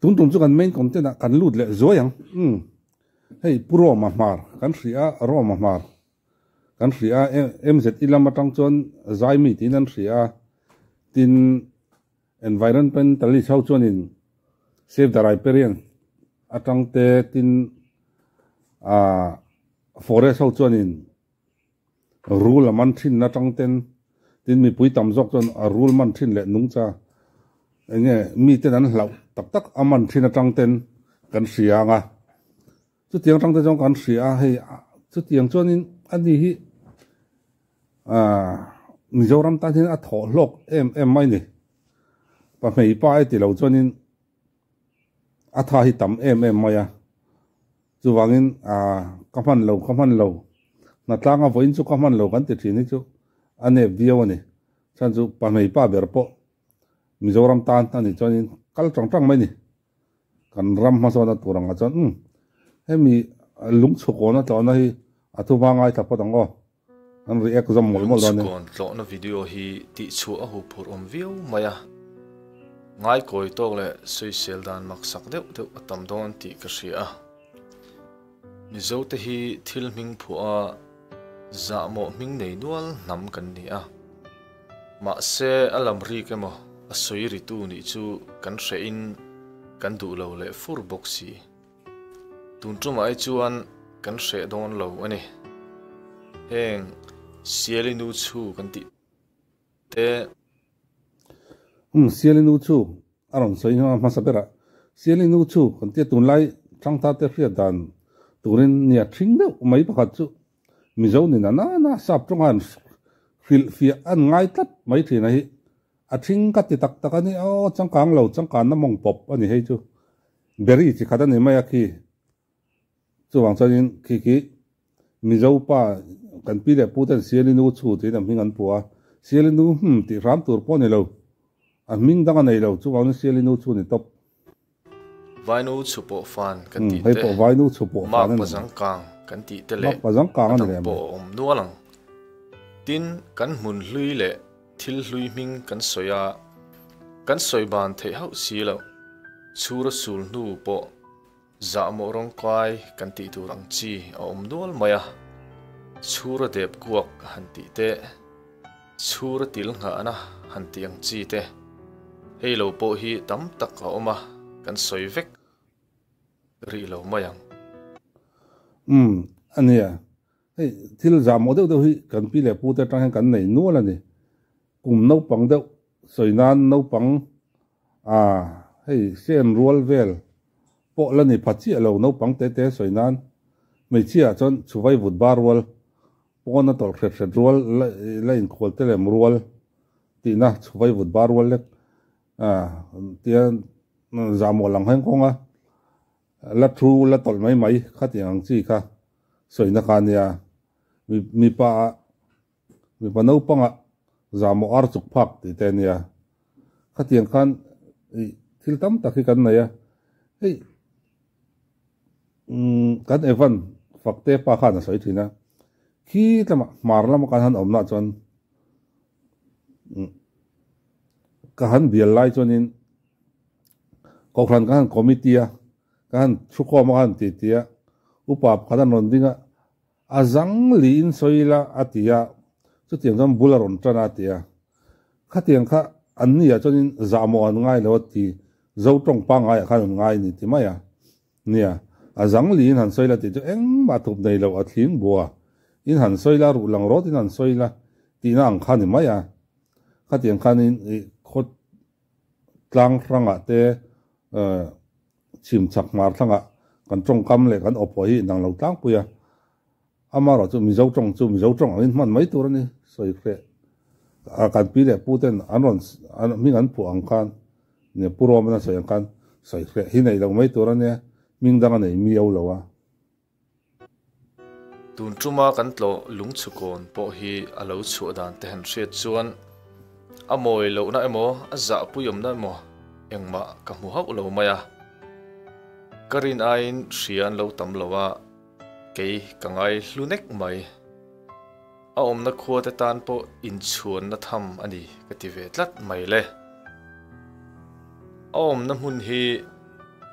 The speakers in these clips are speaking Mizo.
Tun tum chu kan main content ah kan lut leh zuai ang. Umm hei Pu Roma Hmar kan hria a, Roma Hmar kan hria a, MZI lam atang chuan Zaimi tiin an hria a, tin environmentalist ho chuanin Save the Riparian atang te tin ah forest ho chuanin Rul a man thin atang ten tin mipui tam zawk chuan a rul man thin leh nungcha eng nge miten an hlauh tak tak a man thin atang ten kan hria ang a, chutiang atang te chuan kan hria a hei chutiang chuanin ani hi aah Mizoram tan hian a thawh hlawk em em mai ni, pahmei pa e tilo chuanin a tha hi tam em em mai a. Chuvangin ka hman lo, ka hman lo, hnatlanga vawiin chu ka hman lo kan ti thin hi chu a nep viau a ni. Chhan chu pahmei pa ber pawh Mizoram tan a nih chuanin kal tang tang mai ni. Kan ram hmasawn a tur angah chuan umm hemi lungchhukawn a tlawhna hi a thu hma ngaithla phawt ang aw. An react zawm mawlh mawlh dawn e. Lungchhukawn tlawhna video hi tihchhuah a huphurh awm viau mai a. Ngaikawi tawk leh sawisel dan maksak deuh deuh a tam dawn tih ka hria a. Mizote hi thil hming phuah a zahmawh hming nei nual hnam kan ni a. Mahse a lam rik emaw a sawi ritu nih chu kan hrehin kan duh lo leh fur bawk si. Tun tumah hi chuan kan hreh dawn lo a ni. Heng Sialinu chhu kan tih te. Umm Sialinu chu a rawn sawi hma hmasa berah Sialinu chu kan tia tunlai Thangtha te hriat dan turin nia thing deuh mai pakhat chu Mizo ni na na sap tawnga an hrilh fiah an ngai tlat mai thin a hi a thing ka ti tak tak a ni aw changkang lo changkanna mawng pawp a ni hei chu Berry chi khat a ni mai a khi chuvang chuanin khi khi Mizo pa kan pi leh pu ten Sialinu chhu tiin a hming an puh a, Sialinu hmm tih hram tur pawh a ni lo, a hming dang a nei lo, chuvangin Sialinu chhu ni tawp. Vainu chhu pawh fan kan tih te, Mak pazangkang kan tih te leh a dang pawh a awm nual ang. Tin, kan hmun hlui leh Thil hlui hming kan sawi a, kan sawi ban theih hauh si loh. Chhura sul hnu pawh zahmawh rawngkai kan tih tur ang chi a awm nual mai a, chhura dep kuak han tih te, chhura til nghahna han tih ang chi te, hei lo pawh hi tam tak a awm a, kan sawi vek rih lo mai ang. Umm, a nia. Hei thil zahmawh deuh deuh hi kan pi leh pu te atang hian kan nei nual a ni. Kum naupang deuh sawi nan naupang ah hei sen rual vel pawh la ni pha chiah lo naupang te te sawi nan hmeichhia ah chuan chhuvai vut bar rual pawn a tawlh hret hret rual la inkhual te lem rual tihna chhuvai vut bar rual lek ah tia zahmawh lang heng kawng a La thu la tawlh mai mai khatiang ang chi kha sawina kha ania. Mipa ah mipa naupangah zahmawh ar chuk phak tih te ania. Khatiang khan ih thil tam tak hi kan nei a. Hei umm kan Evan Fakte pa khan a sawi thin a. Khi lamah hmar lama kan han awmna chuan umm ka han bial lai chuanin Kohhran ka han committee a, ka han thukhawm a ka han ti ti a, upa pakhat an rawn ding a, a zang liin sawi ila a ti a, chutiang chuan bul a rawn tan a a ti a, khatiang kha an ni ah chuanin zahmawh an ngai lo a ti, Zo tawng pangngai ah khan an ngai a ni ti mai a, nia, a zang liin han sawi ila tih chu engmah thup nei lo a thling bua in han sawi ila, ruh lang rawt in han sawi ila tihna ang kha a ni mai a, khatiang khanin ih khaw Tlang hrangah te chhim chhak hmar thlangah kan tawngkam leh kan awphaw hi inang lo tlangpui a, amaherawh chu Mizo tawng chu Mizo tawng angin hman mai tur a ni, sawi hreh. Kan pi leh pu ten an rawn hming an phuah ang khan nge Pu Rawman a sawi ang khan sawi hreh hi nei lo mai tur a nia, hming dang a nei miau lo a. Tun tuma kan tlawh lungchhukawn pawh hi a lo chhuah dan te han hriat chuan a mawi lohna emaw a zahpuiawmna emaw engmah ka hmu hauh lo mai a. Ka rin aiin hria an lo tam lo a, kei ka ngai hlu nek mai. A awmna khua te tan pawh inchhuanna tham a ni ka ti ve tlat mai le. A awmna hmun hi.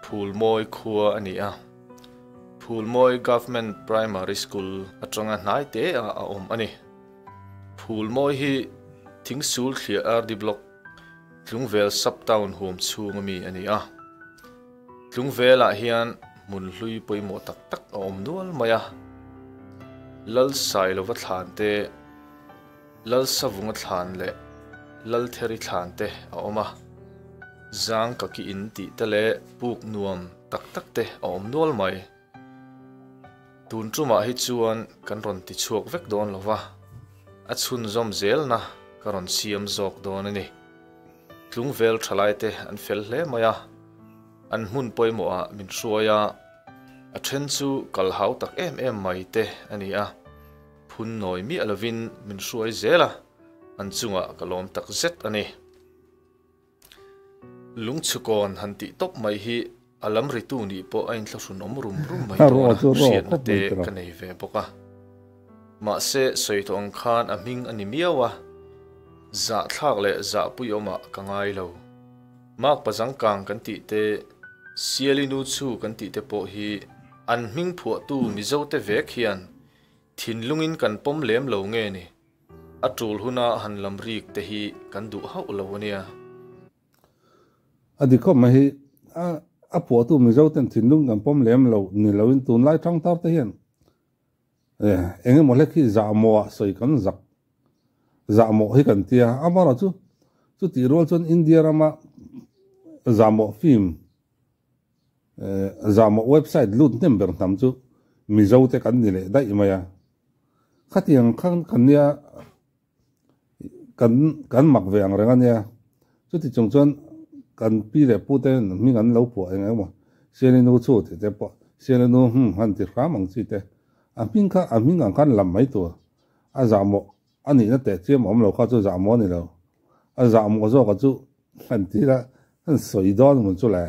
Phulmawi khua a ni a. Phulmawi Government Primary School atanga hnai te ah a awm a ni. Phulmawi hi Thingsul Thliah RD Block, Tlungvel Sub-Town huam chhung ami a ni a. Tlungvelah hian hmun hlui pawimawh tak tak a awm nual mai a. Lalsailova thlan te, Lalsavunga thlan leh Laltheri thlan te a awm a. Zang ka ki in tih te leh puk nuam tak tak te a awm nual mai. Tun tumah hi chuan kan rawn ti chhuak vek dawn lo va, a chhunzawm zelna ka rawn siam zawk dawn a ni. Tlungvel thalai te an fel hle mai a, an hmun pawimawhah min hruai a, a then chu kal hau tak em em mai te a ni a, phun nawi miah lovin min hruai zel a, an chungah ka lawm tak zet a ni. Lungchhukawn han tih tawp mai hi a lam ritu nih pawh a inthlahrun awm rum rum mai dawn a, hriatna te ka nei ve bawk a. Mahse, sawi tawh ang khan a hming a ni miau a, zahthlak leh zahpuiawmah ka ngai lo. Makpa zangkang kan tih te, Sialinu chu kan tih te pawh hi an hming phuahtu Mizote vek hian thinlungin kan pawm lem lo nge ni? A tul huna han lam rik te hi kan duh hauh lo a nia. A dik khawp mai hi, a a phuahtu Mizo ten thinlung kan pawm lem lo ni loin tunlai thangthar te hian eng emaw hlek hi zahmawh ah sawi kan zak zahmawh hi kan tia. Amaherawhchu chutih rual chuan India rama zahmawh film Zahmawh website lut hnem ber hnam chu Mizo te kan ni leh daih mai a. Khatiang khan kan nia kan kan mak ve ang reng a nia. Chuti chung chuan kan pi leh pu te hming an lo phuah eng emaw Sialinu chu tih te pawh Sialinu hum han ti hram ang chi te. A hming kha a hming ang khan lam mai tur a zahmawh a nihna teh chiam awm lo kha chu zahmawh a ni lo. A zahmawh zawka chu han ti ila han sawi dawn mun chu le.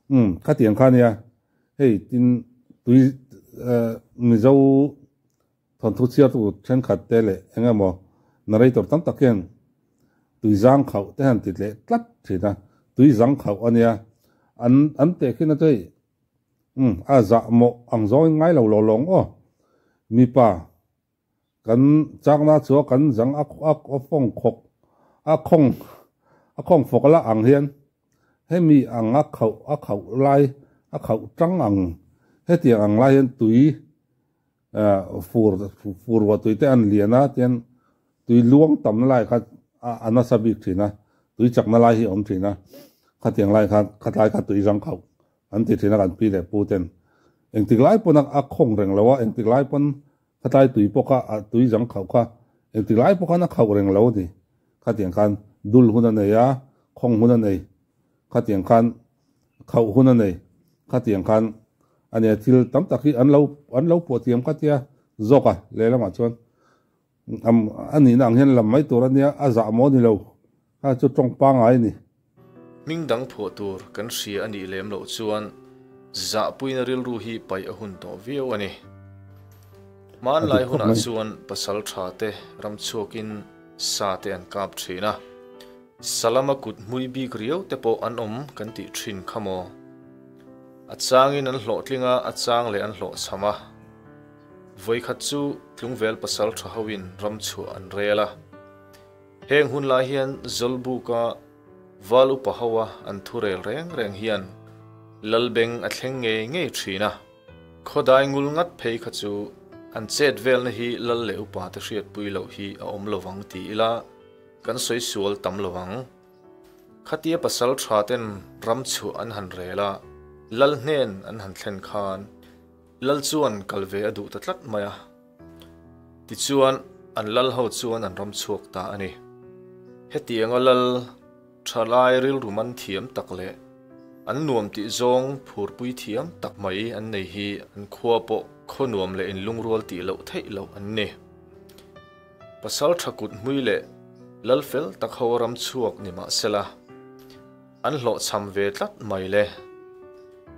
Umm khatiang kha nia hei tin tui Mizo thawnthu chhiartu thenkhat te leh eng emaw narrator tam tak hian tui zang khauh te han ti leh tlat thin a, tui zang khauh a nia an an teh khin a chu hei umm a zahmawh ang zawngin ngai lo lawh lawng aw mipa Kan chakna chu kan zang a a fawng khawk a khawng a khawng fawk la ang hian hemi ang a khauh a khauh lai a khauh tang ang hetiang ang lai hian tui fur fur ruah tui te an lian a tian tui luang tam na lai kha a nasa bik thin a tui chakna lai hi a awm thin a khatiang lai khan khatlai kha tui zang khauh an ti thin a kan pi leh pu ten engtik lai pawn a khawng reng lo a engtik lai pawn Khatlai tui pawh kha a tui zang khauh kha engtik lai pawh khan a khauh reng lo a ni. Khatiang khan dul hun a nei a, khawng hun a nei. Khatiang khan khauh hun a nei. Khatiang khan a nia thil tam tak hi an lo an lo phuah thiam kha tia zawk a lehlamah chuan a nihna ang hian lam mai tur a nia a zah maw ni lo kha chu tawng pangngai a ni. Hming dang phuah tur kan hria a nih lem loh chuan zahpuina rilru hi paih a hun tawh viau a ni. Hmanlai hunah chuan pasal tha te ram chhuakin sa te an kap thin a, Salama kut hmui bik riau te pawh an awm kan tih thin kha maw? A changin an hlawhtling a, a chang leh an hlawhchham a. Vawikhat chu Tlungvel pasal tha hoin ram chhuah an rel a. Heng hun lai hian Zawlbuka Val upa hoa an thu rel reng reng hian Lalbeng a thleng ngei ngei thin a. Khawdai ngul ngat phei kha chu an chet velna hi Lal leh upa te hriatpui loh hi a awm lovang ti ila kan sawi sual tam lovang. Khatia pasal tha ten ram chhuah an han rel a, Lal hnen an han thlen khan Lal chuan kal ve a duh ta tlat mai a. Tichuan, an lal ho chuan an ram chhuak ta a ni. Hetianga lal thalai rilru man thiam tak leh an nuam tih zawng phurpui thiam tak mai an nei hi an khua pawh khaw nuam leh inlungrual tih loh theih loh an ni. Pasal tha kut hmui leh lal fel tak ho ram chhuak ni mah sela, An hlawhchham ve tlat mai le.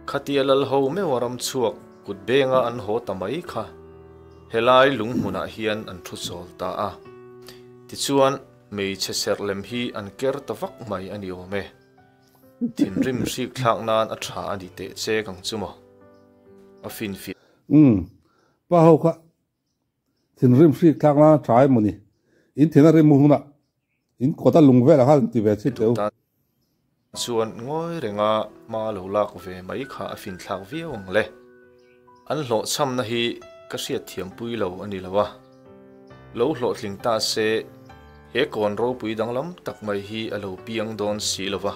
Khatia lal ho meuha ram chhuak kut benga an haw ta mai kha helai lung hmunah hian an thu chawl ta a. Tichuan, hmeichhe serh lem hi an ker ta vak mai a ni awm e. Thinrim hrik thlak nan a tha a ni teh che kang chu maw? A finfiah. Umm. Pa ho kha thinrim hrik thlak nan a tha emaw ni? In thin a rim hunah in kawt a lung velah khan ti ve chhit teh u. Tan chuan ngawi renga hma lo lak ve mai kha a finthlak viau ang le. An hlawhchhamna hi ka hriatthiampui lo a ni lo a. Lo hlawhtling ta se he kawn ropui danglam tak mai hi a lo piang dawn si lo va.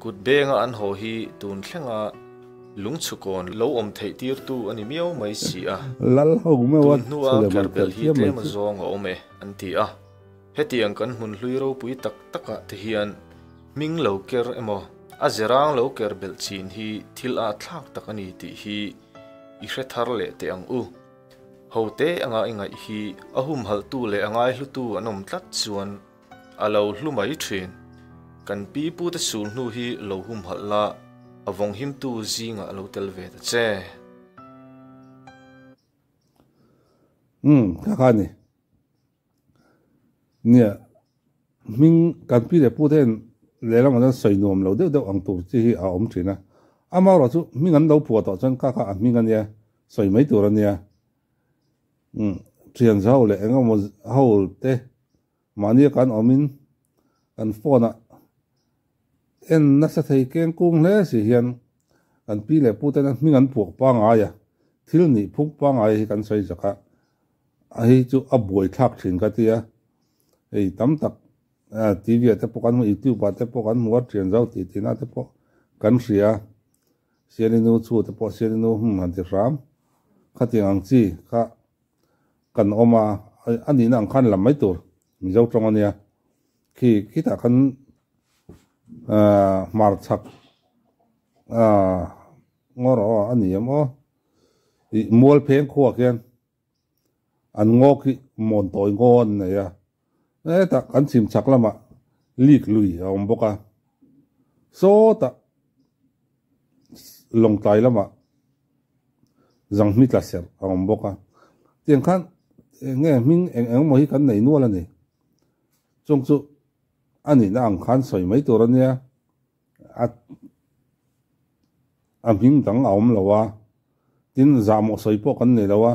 Kut benga an haw hi tun thlenga lungchhu kawn lo awm theih tirtu a ni miau mai si a. Lal ho meuha Tun hnua chhulem an kerbel khelh hi thiam mai tlem chu. zawng a awm e an ti a. Hetiang kan hmun hlui ropui tak takah te hian hming lo ker emaw a zerang lo ker belh chin hi thil a thlak tak a ni tih hi i hre thar leh teh ang u. Ho te anga i ngaih hi a humhalhtu leh a ngaihlutu an awm tlat chuan a lo hlu mai thin. Kan pi pute sul hnu hi lo humhalh la, a vawng himtu zingah lo tel ve ta che. Umm, kha kha a ni. Nia, hming kan pi leh pute hian lehlamah chuan sawi nuam lo deuh deuh ang tur chi hi a awm thin a. Amaherawh chu hming an lo phuah tawh chuan kha kha a hming a nia, sawi mai tur a nia. Umm, thian zau leh eng emaw ho te mahnia kan awmin kan phone ah en nasa thei keng kung hle si hian kan pi leh pute hian hming an phuah pangngai a, thil nih phung pangngai hi kan sawi zak a. A hei chu a buai thlak thin ka tia, hei tam tak TV ah te pawh kan hmu, YouTube ah te pawh kan hmu a, thian zau tih tihna te pawh kan hria, Sialinu chu te pawh Sialinu hum han ti hram, khatiang ang chi kha kan awm a, a nihna ang khan lam mai tur Mizo tawng a nia, khi khitah khan hmarchhak ngawr aw a ni em aw. Ih mual pheng khuah khian an ngaw khi mawn tawi ngaw an nei a, hetah kan chhim chhak lamah lik lui a awm bawk a, sawtah lawngtlai lamah zanghmi tla serh a awm bawk a, tiang khan eng nge hming eng eng emaw hi kan nei nual a ni, chung chu a nihna ang khan sawi mai tur a nia. A a hming dang a awm lo a, tin zahmawh sawi pawh kan nei lo a,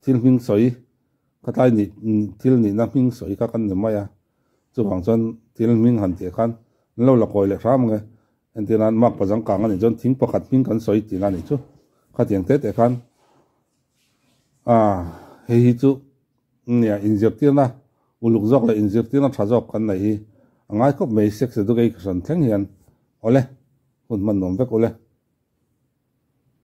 thil hming sawi ka tlai nih thil nihna hming sawi kha kan ni mai a, chuvang chuan thil hming han tih khan an lo la kawi leh hram ang e, entir nan mark pazang kang a nih chuan thing pakhat hming kan sawi tihna a nih chu, khatiang te te khan a hei hi chu nia inzirtirna Uluk zawk leh inzirtirna tha zawk kan neih hi a ngai khawp mai sex education thleng hian awle hun hman nuam vek ule.